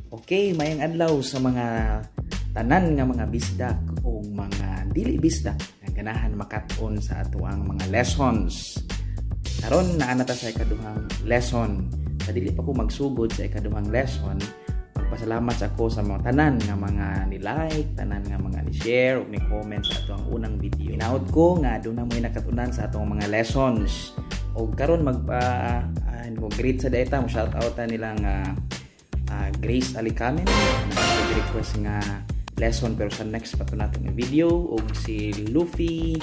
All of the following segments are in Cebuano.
Okay, maayong adlaw sa mga tanan nga mga bisdak o mga dili bisdak nga ganahan makat-on sa atoang mga lessons. Karon naa na ta sa ikaduhang lesson. Sa dili pa ko magsugod sa ikaduhang lesson, magpasalamat sa ako sa mga tanan nga mga ni-like, tanan nga mga ni-share ug ni-comment sa atoang unang video. Hinaot ko nga aduna mo'y nakatunan sa atong mga lessons. Og karon magpa mo greet sa data, mo shout out ta nila nga Grace Alicamen, nag-request nga lesson pero sa next pa to natin nga video, og si Luffy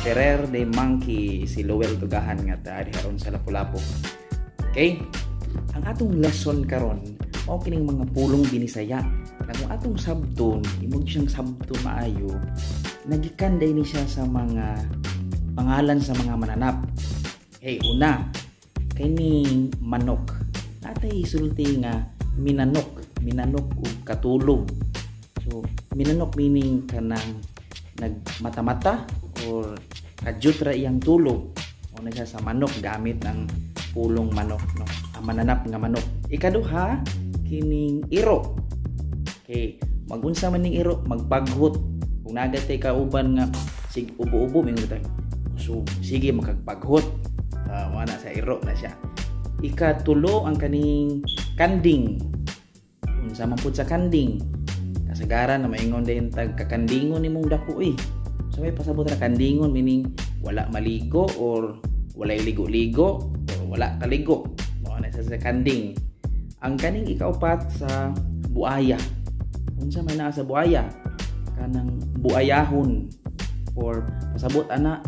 Ferrer de Monkey, si Lowell Tugahan nga ta aron sa Lapu-Lapu. Okay? Ang atong lesson karon mao kining mga pulong Binisaya na kung atong sabton, imong siyang sabton maayo, nagikan ni siya sa mga pangalan sa mga mananap. Okay, una, kining manok. Natay sulti nga minanok, minanok ug katulog. So, minanok meaning kanang nagmata-mata or kadyot ra iyang tulog. O na siya sa manok, gamit ang pulong manok, no? Ang mananap nga manok. Ikaduha, kining iro. Okay, magunsa man ning iro? Magpaghot. Kung nagatay kauban nga sig ubo-ubo, mingon tayo. So, sige makagpaghot. Wala sa iro na siya. Ikatulo, ang kaning kanding. Unsa man pud sa kanding? Kasagaran na maingon din tag kakandingon nimong dako eh. So may pasabot na kandingon meaning wala maligo or walay ligo-ligo or wala kaligo. Mao na sa kanding. Ang kaning ikaupat, sa buaya. Unsa may naa sa buaya? Kanang buayahon or pasabot ana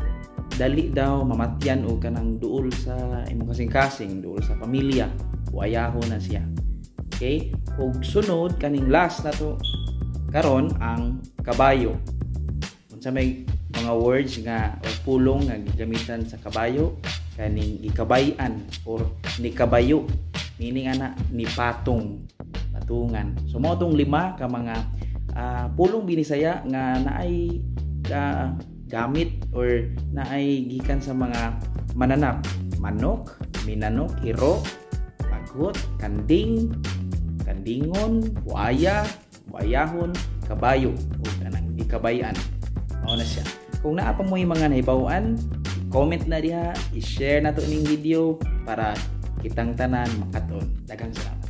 dali daw mamatyan o kanang duol sa imong kasing-kasing, duol sa pamilya, buayahon na siya. Okay? Ug sunod, kaning last na to karon, ang kabayo. Unsa may mga words nga or pulong nga gigamitan sa kabayo? Kaning gikabayan or nikabayo, meaning ana ni patong, patungan. So mao tong lima ka mga pulong Binisaya nga naay gamit or naay gikan sa mga mananap: manok, minanok, iro, paghot, kanding, kandingon, buaya, buayahon, kabayo o kanang gikabayan. Mao na siya. Kung naa pa mo'y mga nahibaw-an, comment na diha, i-share na to ning video para kitang tanan makaton. Daghang salamat.